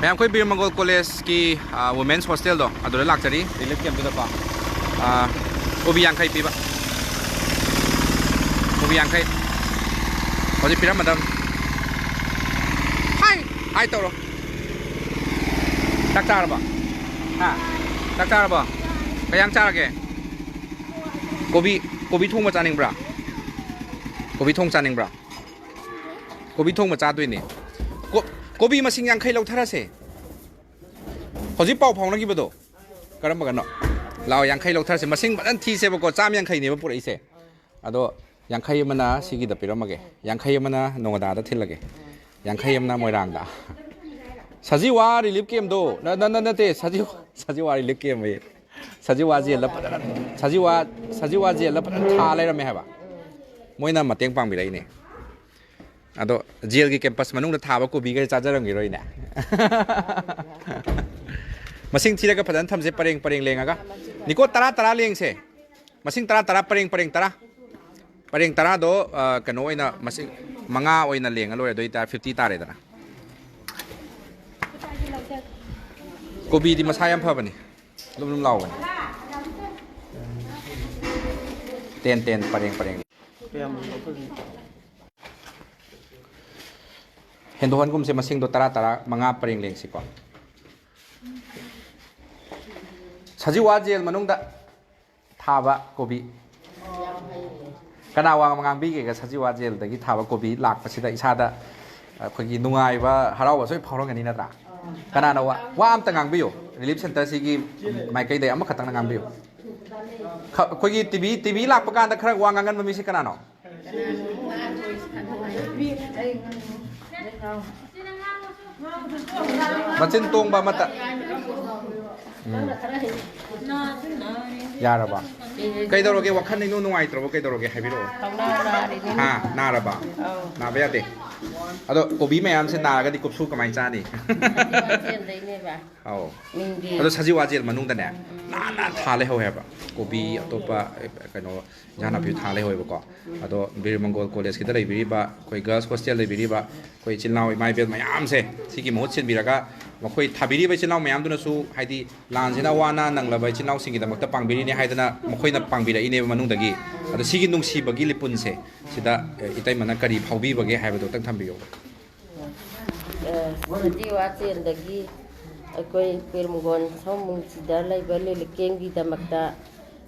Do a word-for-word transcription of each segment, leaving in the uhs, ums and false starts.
ꯃꯌꯥꯝ, ꯑꯩꯈꯣꯏ ꯕꯤꯔ ꯃꯪꯒꯣꯜ ꯀꯣꯂꯦꯖꯀꯤ, ꯑ, ꯋꯨꯃꯦꯟꯁ ꯍꯣꯁꯇꯦꯜꯗꯣ, ꯑꯗꯨꯗ ꯂꯥꯛꯆꯔꯤ, ꯔꯤꯂꯤꯐ ꯀꯦꯝꯞꯇꯨꯗꯀꯣ꯫ ꯑ, ꯀꯣꯕꯤ ꯌꯥꯡꯈꯩ ꯄꯤꯕ꯫ ꯀꯣꯕꯤ ꯌꯥꯡꯈꯩ꯫ ꯍꯧꯖꯤꯛ ꯄꯤꯔꯝꯃꯗꯝ꯫ ꯍꯥꯏ! ꯍꯥꯏ ꯇꯧꯔꯣ꯫ ꯆꯥꯛ ꯆꯥꯔꯕꯣ? ꯍꯥ? ꯆꯥꯛ ꯆꯥꯔꯕꯣ? ꯀꯩ ꯏꯟꯖꯥꯡ ꯆꯥꯔꯒꯦ? ꯀꯣꯕꯤ, ꯀꯣꯕꯤ ꯊꯣꯡꯕ ꯆꯥꯅꯤꯡꯕ꯭ꯔꯥ? ꯀꯣꯕꯤ ꯊꯣꯡ ꯆꯥꯅꯤꯡꯕ꯭ꯔꯥ? ꯀꯣꯕꯤ ꯊꯣꯡꯕ ꯆꯥꯗꯣꯏꯅꯦ꯫ ꯀꯣ-, ꯀꯣꯕꯤ ꯃꯁꯤꯡ ꯌꯥꯡꯈꯩ ꯂꯧꯊꯔꯁꯦ꯫ ꯍꯧꯖꯤꯛ ꯄꯥꯎ ꯐꯥꯎꯅꯈꯤꯕꯗꯣ ꯀꯔꯝꯕꯒꯅꯣ? ꯂꯥꯛꯑꯣ, ꯌꯥꯡꯈꯩ ꯂꯧꯊꯔꯁꯦ꯫ ꯃꯁꯤꯡ ꯐꯖꯅ ꯊꯤꯁꯦꯕꯀꯣ, ꯆꯥꯝ ꯌꯥꯡꯈꯩꯅꯦꯕ ꯄꯨꯔꯛꯏꯁꯦ꯫ ꯑꯗꯣ ꯌꯥꯡꯈꯩ ꯑꯃꯅ ꯁꯤꯒꯤꯗ ꯄꯤꯔꯝꯃꯒꯦ, ꯌꯥꯡꯈꯩ ꯑꯃꯅ ꯅꯣꯉꯣꯗꯥꯗ ꯊꯤꯜꯂꯒꯦ, ꯌꯥꯡꯈꯩ ꯑꯃꯅ ꯃꯣꯏꯔꯥꯡꯗ꯫ ꯁꯖꯤꯋꯥ ꯔꯤꯂꯤꯐ ꯀꯦꯝꯗꯣ, ꯅ-, ꯅ-, ꯅ-, ꯅꯠꯇꯦ, ꯁꯖꯤꯋꯥ, ꯁꯖꯤꯋꯥ ꯔꯤꯂꯤꯐ ꯀꯦꯝ ꯑꯌꯦ꯫ ꯁꯖꯤꯋꯥ ꯖꯦꯜꯗ ꯐꯖꯅ, ꯁꯖꯤꯋꯥ, ꯁꯖꯤꯋꯥ ꯖꯦꯜꯗ ꯐꯖꯅ ꯊꯥ ꯂꯩꯔꯝꯃꯦ ꯍꯥꯏꯕ꯫ ꯃꯣꯏꯅ ꯃꯇꯦꯡ ꯄꯥꯡꯕꯤꯔꯛꯏꯅꯦ꯫ ꯑꯗꯣ ꯖꯦꯜꯒꯤ ꯀꯦꯝꯄꯁ ꯃꯅꯨꯡꯗ ꯊꯥꯕ ꯀꯣꯕꯤꯒ ꯆꯥꯖꯔꯝꯈꯤꯔꯣꯏꯅꯦ꯫ ꯃꯁꯤꯡ ꯊꯤꯔꯒ ꯐꯖꯅ ꯊꯝꯁꯦ, ꯄꯔꯦꯡ ꯄꯔꯦꯡ ꯂꯦꯡꯉꯒ꯫ ꯅꯤꯀꯣ, ꯇꯔꯥ ꯇꯔꯥ ꯂꯦꯡꯁꯦ꯫ ꯃꯁꯤꯡ ꯇꯔꯥ ꯇꯔꯥ, ꯄꯔꯦꯡ ꯄꯔꯦꯡ ꯇꯔꯥ꯫ ꯄꯔꯦꯡ ꯇꯔꯥꯗꯣ, ꯑ, ꯀꯩꯅꯣ ꯑꯣꯏꯅ, ꯃꯁꯤꯡ ꯃꯉꯥ ꯑꯣꯏꯅ ꯂꯦꯡꯉ ꯂꯣꯏꯔꯦ꯫ ꯑꯗꯨ ꯑꯣꯏꯇꯥꯔꯗꯤ ꯐꯤꯐꯇꯤ ꯇꯥꯔꯦꯗꯅ꯫ ꯀꯣꯕꯤꯗꯤ ꯃꯁꯥ ꯌꯥꯝ ꯐꯕꯅꯤ, ꯂꯨꯝ ꯂꯨꯝ ꯂꯥꯎꯕꯅꯤ꯫ ꯇꯦꯟ ꯇꯦꯟ, ꯄꯔꯦꯡ ꯄꯔꯦꯡ꯫ ꯀꯌꯥꯝ ꯂꯧꯊꯣꯛꯏꯅꯣ? ꯍꯦꯟꯗꯣꯛꯍꯟꯒꯨꯝꯁꯦ, ꯃꯁꯤꯡꯗꯣ ꯇꯔꯥ ꯇꯔꯥ, ꯃꯉꯥ ꯄꯔꯦꯡ ꯂꯦꯡꯁꯤꯀꯣ꯫ ꯁꯖꯤꯋꯥ ꯖꯦꯜ ꯃꯅꯨꯡꯗ ꯊꯥꯕ ꯀꯣꯕꯤ꯫ ꯀꯅꯥ ꯋꯥ ꯉꯥꯡꯕꯤꯒꯦꯒ? ꯁꯖꯤꯋꯥ ꯖꯦꯜꯗꯒꯤ ꯊꯥꯕ ꯀꯣꯕꯤ ꯂꯥꯛꯄꯁꯤꯗ ꯏꯁꯥꯗ ꯑꯩꯈꯣꯏꯒꯤ ꯅꯨꯡꯉꯥꯏꯕ, ꯍꯔꯥꯎꯕ ꯁꯣꯏ ꯐꯥꯎꯔꯝꯒꯅꯤ, ꯅꯠꯇ꯭ꯔꯥ? ꯀꯅꯥꯅ ꯋꯥ, ꯋꯥ ꯑꯝꯇ ꯉꯥꯡꯕꯤꯌꯨ, ꯔꯤꯂꯤꯐ ꯁꯦꯟꯇꯔꯁꯤꯒꯤ ꯃꯥꯏꯀꯩꯗꯒꯤ ꯑꯃꯈꯛꯇꯪꯅ ꯉꯥꯡꯕꯤꯌꯨ꯫ ꯈ-, ꯑꯩꯈꯣꯏꯒꯤ ꯇꯤ ꯚꯤ, ꯇꯤ ꯚꯤ ꯂꯥꯛꯄ ꯀꯥꯟꯗ ꯈꯔ ꯋꯥ ꯉꯥꯡꯒꯟꯕ ꯃꯤꯁꯦ ꯀꯅꯥꯅꯣ? ꯃꯆꯤꯟ ꯇꯣꯡꯕ ꯑꯃꯠꯇ꯫ ꯎꯝ꯫ ꯌꯥꯔꯕ? ꯀꯩꯗꯧꯔꯒꯦ? ꯋꯥꯈꯜ ꯏꯅꯨꯡ ꯅꯨꯡꯉꯥꯏꯇ꯭ꯔꯕꯣ? ꯀꯩꯗꯧꯔꯒꯦ? ꯍꯥꯏꯕꯤꯔꯛꯑꯣ꯫ ꯈꯅꯥꯎ ꯅꯥꯔꯤꯅꯦ꯫ ꯍꯥ? ꯅꯥꯔꯕ? ꯑꯧ꯫ ꯅꯥꯕ ꯌꯥꯗꯦ? ꯑꯗꯣ ꯀꯣꯕꯤ ꯃꯌꯥꯝꯁꯦ ꯅꯥꯔꯒꯗꯤ ꯀꯨꯞꯁꯨ ꯀꯃꯥꯏꯅ ꯆꯥꯅꯤ? ꯁꯖꯤꯋꯥ ꯆꯦꯟꯗꯣꯏꯅꯦꯕ꯫ ꯑꯧ꯫ ꯃꯤꯡꯗꯤ ꯑꯗꯣ ꯁꯖꯤꯋꯥ ꯖꯦꯜ ꯃꯅꯨꯡꯗꯅꯦ ꯅꯥꯟꯅ ꯊꯥ ꯂꯩꯍꯧꯋꯦꯕ꯫ ꯀꯣꯕꯤ ꯑꯇꯣꯞꯄ, ꯑꯦ, ꯀꯩꯅꯣ, ꯏꯟꯖꯥꯡ ꯅꯥꯄꯤ ꯊꯥ ꯂꯩꯍꯧꯋꯦꯕꯀꯣ꯫ ꯑꯗꯣ ꯕꯤꯔ ꯃꯪꯒꯣꯜ ꯀꯣꯂꯦꯖꯀꯤꯗ ꯂꯩꯕꯤꯔꯤꯕ ꯑꯩꯈꯣꯏ ꯒꯔꯜꯁ ꯍꯣꯁꯇꯦꯜ ꯂꯩꯕꯤꯔꯤꯕ ꯑꯩꯈꯣꯏ ꯏꯆꯤꯜ ꯏꯅꯥꯎ ꯏꯃꯥ ꯏꯕꯦꯜ ꯃꯌꯥꯝꯁꯦ, ꯁꯤꯒꯤ ꯃꯍꯨꯠ ꯁꯤꯟꯕꯤꯔꯒ ꯃꯈꯣꯏ ꯊꯥꯕꯤꯔꯤꯕ ꯏꯆꯤꯜ ꯏꯅꯥꯎ ꯃꯌꯥꯝꯗꯨꯅꯁꯨ, ꯍꯥꯏꯗꯤ, ꯂꯥꯟꯁꯤꯅ ꯋꯥꯅ ꯅꯪꯂꯕ ꯏꯆꯤꯜ ꯏꯅꯥꯎꯁꯤꯡꯒꯤꯗꯃꯛꯇ ꯄꯥꯡꯕꯤꯔꯤꯅꯦ ꯍꯥꯏꯗꯅ ꯃꯈꯣꯏꯅ ꯄꯥꯡꯕꯤꯔꯛꯏꯅꯦꯕ ꯃꯅꯨꯡꯗꯒꯤ꯫ ꯑꯗꯣ ꯁꯤꯒꯤ ꯅꯨꯡꯁꯤꯕꯒꯤ ꯂꯤꯄꯨꯟꯁꯦ ꯁꯤꯗ, ꯑꯦ, ꯏꯇꯩꯃꯅ ꯀꯔꯤ ꯐꯥꯎꯕꯤꯕꯒꯦ ꯍꯥꯏꯕꯗꯨ ꯑꯝꯇꯪ ꯊꯝꯕꯤꯌꯨ꯫ ꯑ, ꯁꯖꯤꯋꯥ ꯆꯦꯟꯗꯒꯤ ꯑꯩꯈꯣꯏ ꯄꯤꯔꯃꯒꯣꯟ ꯁꯣꯝꯕꯨꯡꯁꯤꯗ ꯂꯩꯕ ꯂꯤꯂꯤꯀꯦꯟꯒꯤꯗꯃꯛꯇ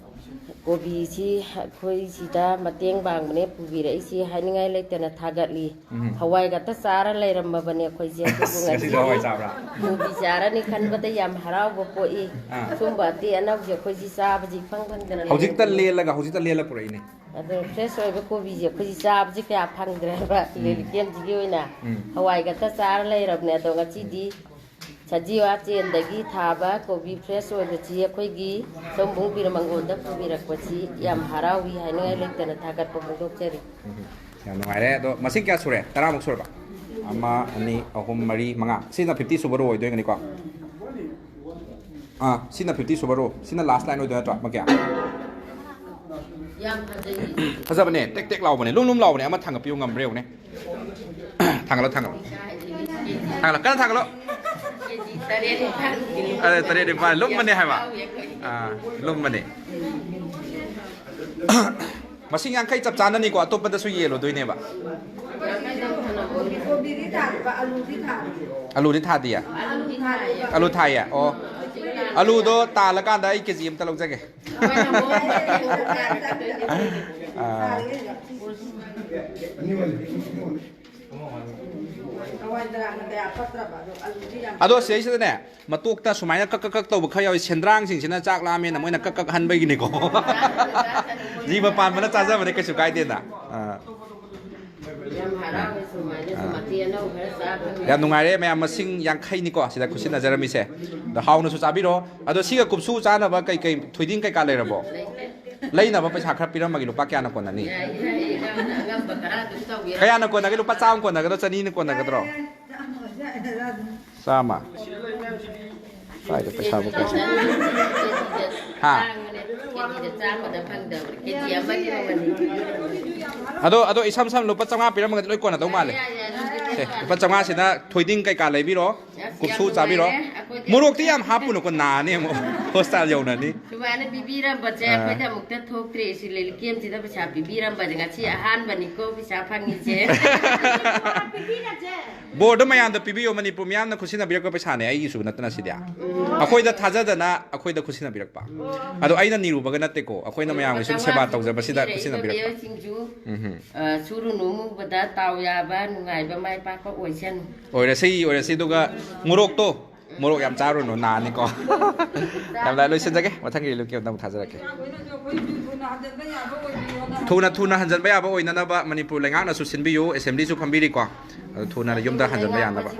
ꯀꯣꯕꯤꯁꯤ ꯑꯩꯈꯣꯏ ꯁꯤꯗ ꯃꯇꯦꯡ ꯄꯥꯡꯕꯅꯦ ꯄꯨꯕꯤꯔꯛꯏꯁꯤ ꯍꯥꯏꯅꯤꯡꯉꯥꯏ ꯂꯩꯇꯅ ꯊꯥꯒꯠꯂꯤ꯫ ꯎꯝ꯫ ꯍꯋꯥꯏ ꯈꯛꯇ ꯆꯥꯔ ꯂꯩꯔꯝꯃꯕꯅꯦ ꯑꯩꯈꯣꯏꯁꯦ꯫ ꯑꯗꯨꯕꯨ ꯑꯁ, ꯉꯁꯤꯁꯨ ꯍꯋꯥꯏ ꯆꯥꯕ꯭ꯔꯥ? ꯀꯣꯕꯤ ꯆꯥꯔꯅꯤ ꯈꯟꯕꯗ ꯌꯥꯝ ꯍꯔꯥꯎꯕ ꯄꯣꯛꯏ꯫ ꯑꯥ꯫ ꯁꯨꯝꯕ ꯑꯇꯦꯛ ꯑꯅꯧꯁꯦ ꯑꯩꯈꯣꯏꯁꯤ ꯆꯥꯕꯁꯤ ꯏꯐꯪ ꯐꯪꯗꯅ ꯍꯧꯖꯤꯛꯇ ꯂꯩꯔꯝꯃꯤ꯫ ꯂꯦꯜꯂꯒ, ꯍꯧꯖꯤꯛꯇ ꯂꯦꯜꯂ ꯄꯨꯔꯛꯏꯅꯦ꯫ ꯑꯗꯣ ꯐ꯭ꯔꯦꯁ ꯑꯣꯏꯕ ꯀꯣꯕꯤꯁꯦ ꯑꯩꯈꯣꯏꯁꯤ ꯆꯥꯕꯁꯤ ꯀꯌꯥ ꯐꯪꯗ꯭ꯔꯦꯕ꯫ ꯎꯝ꯫ ꯂꯤꯂꯤꯀꯦꯟꯁꯤꯒꯤ ꯑꯣꯏꯅ ꯎꯝ꯫ ꯍꯋꯥꯏ ꯈꯛꯇ ꯆꯥꯔ ꯂꯩꯔꯕꯅꯦ꯫ ꯑꯗꯣ ꯉꯁꯤꯗꯤ ꯁꯖꯤꯋꯥ ꯆꯦꯟꯗꯒꯤ ꯊꯥꯕ ꯀꯣꯕꯤ ꯐ꯭ꯔꯦꯁ ꯑꯣꯏꯕꯁꯤ ꯑꯩꯈꯣꯏꯒꯤ ꯁꯣꯝꯕꯨꯡ ꯕꯤꯔꯃꯪꯒꯣꯜꯗ ꯄꯨꯕꯤꯔꯛꯄꯁꯤ ꯌꯥꯝ ꯍꯔꯥꯎꯏ ꯍꯥꯏꯅꯤꯡꯉꯥꯏ ꯂꯩꯇꯅ ꯊꯥꯒꯠꯄ ꯐꯣꯡꯗꯣꯛꯆꯔꯤ꯫ ꯎꯝ꯫ ꯌꯥꯝ ꯅꯨꯡꯉꯥꯏꯔꯦ꯫ ꯑꯗꯣ ꯃꯁꯤꯡ ꯀꯌꯥ ꯁꯨꯔꯦ? ꯇꯔꯥꯃꯨꯛ ꯁꯨꯔꯕ? ꯑꯃ, ꯑꯅꯤ, ꯑꯍꯨꯝ, ꯃꯔꯤ, ꯃꯉꯥ꯫ ꯁꯤꯅ ꯐꯤꯐꯇꯤ ꯁꯨꯕ ꯔꯣ ꯑꯣꯏꯗꯣꯏꯅꯤꯀꯣ꯫ ꯑꯥ, ꯁꯤꯅ ꯐꯤꯐꯇꯤ ꯁꯨꯕ ꯔꯣ꯫ ꯁꯤꯅ ꯂꯥꯁ ꯂꯥꯏꯟ ꯑꯣꯏꯗꯣꯏ ꯅꯠꯇ꯭ꯔꯣ? ꯑꯃ ꯀꯌꯥ? ꯌꯥꯝ ꯐꯖꯩ꯫ ꯐꯖꯕꯅꯦ, ꯇꯦꯛ ꯇꯦꯛ ꯂꯥꯎꯕꯅꯦ, ꯂꯨꯝ ꯂꯨꯝ ꯂꯥꯎꯕꯅꯦ꯫ ꯑꯃ ꯊꯥꯡꯒꯠꯄꯤꯌꯨ, ꯉꯝꯕ꯭ꯔꯥ ꯌꯦꯡꯉꯨꯅꯦ꯫ ꯊꯥꯡꯒꯠꯂꯣ, ꯊꯥꯡꯒꯠꯂꯣ꯫ ꯊꯥꯡꯒꯠꯂꯣ, ꯀꯟꯅ ꯊꯥꯡꯒꯠꯂꯣ꯫ ꯀꯦꯖꯤ ꯇꯔꯦꯠ ꯅꯤꯄꯥꯜ ꯀꯤꯂꯣ꯫ ꯑꯗ ꯇꯔꯦꯠ ꯅꯤꯄꯥꯜ ꯂꯨꯝꯕꯅꯦ ꯍꯥꯏꯕ꯫ ꯑꯥ, ꯂꯨꯝꯕꯅꯦ꯫ ꯃꯁꯤꯡ ꯌꯥꯡꯈꯩ ꯆꯞ ꯆꯥꯅꯅꯤꯀꯣ, ꯑꯇꯣꯞꯄꯗꯁꯨ ꯌꯦꯜꯂꯨꯗꯣꯏꯅꯦꯕ꯫ ꯀꯣꯕꯤꯗꯤ ꯊꯥꯗꯕ, ꯑꯂꯨꯗꯤ ꯊꯥꯗꯦ꯫ ꯑꯂꯨꯗꯤ ꯊꯥꯗꯤꯌꯦ? ꯑꯂꯨ ꯊꯥꯗꯦꯕ꯫ ꯑꯂꯨ ꯊꯥꯏꯌꯦ? ꯑꯣ꯫ ꯑꯂꯨꯗꯣ ꯇꯥꯜꯂꯀꯥꯟꯗ ꯑꯩ ꯀꯦꯖꯤ ꯑꯝꯇ ꯂꯧꯖꯒꯦ꯫ ꯑꯥ꯫ ꯍꯋꯥꯏ ꯖꯔꯥꯅ ꯀꯌꯥ ꯄꯠꯇ꯭ꯔꯕ, ꯑꯗꯣ ꯑꯂꯨꯗꯤ ꯌꯥꯝ ꯑꯗꯣ ꯁꯤꯗꯩꯁꯤꯗꯅꯦ, ꯃꯇꯣꯛꯇ ꯁꯨꯃꯥꯏꯅ ꯀꯛ ꯀꯛ ꯀꯛ ꯇꯧꯕ ꯈꯔ ꯌꯥꯎꯏ꯫ ꯁꯦꯟꯗ꯭ꯔꯥꯡꯁꯤꯡꯁꯤꯅ ꯆꯥꯛ ꯂꯥꯝꯃꯦꯅ ꯃꯣꯏꯅ ꯀꯛ ꯀꯛ ꯍꯟꯕꯒꯤꯅꯤꯀꯣ꯫ ꯖꯤꯕ ꯄꯥꯟꯕꯅ ꯆꯥꯖꯕꯅꯦ, ꯀꯩꯁꯨ ꯀꯥꯏꯗꯦꯅ꯫ ꯑꯥ꯫ ꯌꯥꯝ ꯍꯔꯥꯎꯋꯦ ꯁꯨꯃꯥꯏꯅ ꯁꯨꯝ ꯃꯇꯦꯛ ꯑꯅꯧꯕ ꯈꯔ ꯆꯥꯕ ꯐꯪꯉꯦ꯫ ꯌꯥꯝ ꯅꯨꯡꯉꯥꯏꯔꯦ ꯃꯌꯥꯝ, ꯃꯁꯤꯡ ꯌꯥꯡꯈꯩꯅꯤꯀꯣ ꯁꯤꯗ ꯈꯨꯠꯁꯤꯟꯅꯖꯔꯝꯃꯤꯁꯦ꯫ ꯑꯗꯣ ꯍꯥꯎꯅꯁꯨ ꯆꯥꯕꯤꯔꯣ꯫ ꯑꯗꯣ ꯁꯤꯒ ꯀꯨꯞꯁꯨ ꯆꯥꯅꯕ ꯀꯩ ꯀꯩ ꯊꯣꯏꯗꯤꯡ ꯀꯩꯀꯥ ꯂꯩꯔꯕꯣ? ꯂꯩꯅꯕ ꯄꯩꯁꯥ ꯈꯔ ꯄꯤꯔꯝꯃꯒꯦ, ꯂꯨꯄꯥ ꯀꯌꯥꯅ ꯀꯣꯟꯅꯅꯤ? ꯌꯥꯏ, ꯌꯥꯏ, ꯌꯥꯏ꯫ ꯑꯩꯅ ꯑꯉꯝꯕ ꯈꯔ ꯑꯗꯨꯝ ꯇꯧꯒꯦ꯫ ꯀꯌꯥꯅ ꯀꯣꯟꯅꯒꯦ? ꯂꯨꯄꯥ ꯆꯥꯝꯃ ꯀꯣꯟꯅꯒꯗ꯭ꯔꯣ? ꯆꯅꯤꯅ ꯀꯣꯟꯅꯒꯗ꯭ꯔꯣ? ꯆꯥꯝꯃ꯫ ꯀꯥꯏꯗ ꯄꯩꯁꯥꯕꯨ ꯀꯥꯏ? ꯍꯥ? ꯇꯥꯡꯕꯅꯦ꯫ ꯀꯦꯖꯤꯗ ꯆꯥꯝꯃꯗ ꯐꯪꯗꯕꯅꯦ꯫ ꯀꯦꯖꯤ ꯑꯃꯒꯤ ꯃꯃꯜꯅꯤ꯫ ꯑꯗꯣ, ꯑꯗꯣ ꯏꯁꯝ ꯁꯝ ꯂꯨꯄꯥ ꯆꯥꯝꯃꯉꯥ ꯄꯤꯔꯝꯃꯒꯗꯤ ꯂꯣꯏ ꯀꯣꯟꯅꯗꯧ ꯃꯥꯜꯂꯦ꯫ ꯌꯥꯏ, ꯌꯥꯏ, ꯑꯗꯨꯗꯤ ꯁꯦ, ꯄꯩꯁꯥ ꯂꯨꯄꯥ ꯆꯥꯝꯃꯉꯥꯁꯤꯅ ꯊꯣꯏꯗꯤꯡ ꯀꯩꯀꯥ ꯂꯩꯕꯤꯔꯣ, ꯑꯁ, ꯀꯨꯞꯁꯨ ꯌꯥꯝ ꯆꯥꯕꯤꯔꯣ꯫ ꯅꯨꯡꯉꯥꯏꯔꯦ꯫ ꯑꯩꯈꯣꯏꯗꯤ ꯃꯣꯔꯣꯛꯇꯤ ꯌꯥꯝ ꯍꯥꯞꯄꯨꯅꯨꯀꯣ, ꯅꯥꯅꯤ ꯑꯃꯨꯛ꯫ ꯍꯣꯁꯇꯥꯜ ꯌꯧꯅꯅꯤ꯫ ꯁꯨꯃꯥꯏꯅ ꯄꯤꯕꯤꯔꯝꯕꯁꯦ ꯑꯥ꯫ ꯑꯩꯈꯣꯏꯗ ꯑꯃꯨꯛꯇ ꯊꯣꯛꯇ꯭ꯔꯤ꯫ ꯁꯤ ꯂꯤꯂꯤꯀꯦꯝꯁꯤꯗ ꯄꯩꯁꯥ ꯄꯤꯕꯤꯔꯝꯕꯁꯦ ꯉꯁꯤ ꯑꯍꯥꯟꯕꯅꯤꯀꯣ ꯄꯩꯁꯥ ꯐꯪꯉꯤꯁꯦ꯫ ꯕꯣꯔꯗꯣ ꯃꯌꯥꯝꯗ ꯄꯤꯕꯤꯌꯣ, ꯃꯅꯤꯄꯨꯔ ꯃꯤꯌꯥꯝꯅ ꯈꯨꯠꯁꯤꯟꯅꯕꯤꯔꯛꯄ ꯄꯩꯁꯥꯅꯦ, ꯑꯩꯒꯤꯁꯨ ꯅꯠꯇꯅ ꯁꯤꯗꯤ꯫ ꯑꯩꯈꯣꯏꯗ ꯊꯥꯖꯗꯅ ꯑꯩꯈꯣꯏꯗ ꯈꯨꯠꯁꯤꯟꯅꯕꯤꯔꯛꯄ꯫ ꯑꯗꯣ ꯑꯩꯅ ꯅꯤꯔꯨꯕꯒ ꯅꯠꯇꯦꯀꯣ, ꯑꯩꯈꯣꯏꯅ ꯃꯌꯥꯝꯒꯤ ꯁꯨꯝ ꯁꯦꯕꯥ ꯇꯧꯖꯕꯁꯤꯗ ꯈꯨꯠꯁꯤꯟꯅꯕꯤꯔꯛꯄ꯫ ꯃꯤꯑꯣꯏꯁꯤꯡꯁꯨ, ꯎꯝ꯫ ꯑ, ꯁꯨꯔꯨꯅꯨ ꯃꯨꯕꯗ ꯇꯥꯎ ꯌꯥꯕ ꯅꯨꯡꯉꯥꯏꯕ ꯃꯥꯏ ꯄꯥꯛꯄ ꯑꯣꯏꯁꯅꯨ꯫ ꯑꯣꯏꯔꯁꯤ, ꯑꯣꯏꯔꯁꯤ꯫ ꯑꯗꯨꯒ ꯃꯣꯔꯣꯛꯇꯣ, ꯃꯣꯔꯣꯛ ꯌꯥꯝ ꯆꯥꯔꯨꯅꯨ, ꯅꯥꯅꯤꯀꯣ꯫ ꯌꯥꯝ ꯂꯥꯏ ꯂꯣꯏꯁꯤꯟꯖꯒꯦ, ꯃꯊꯪꯒꯤ ꯂꯨꯀꯦꯞꯇ ꯑꯃꯨꯛ ꯊꯥꯖꯔꯛꯀꯦ꯫ ꯊꯨꯅ, ꯊꯨꯅ ꯍꯟꯖꯟꯕ ꯌꯥꯕ ꯑꯣꯏꯅꯅꯕ ꯃꯅꯤꯄꯨꯔ ꯂꯩꯉꯥꯛꯅꯁꯨ ꯁꯤꯟꯕꯤꯌꯨ, ꯑꯦꯁꯦꯝꯕ꯭ꯂꯤꯁꯨ ꯐꯝꯕꯤꯔꯤꯀꯣ, ꯑꯗꯨ ꯊꯨꯅ ꯌꯨꯝꯗ ꯍꯟꯖꯟꯕ ꯌꯥꯅꯕ꯫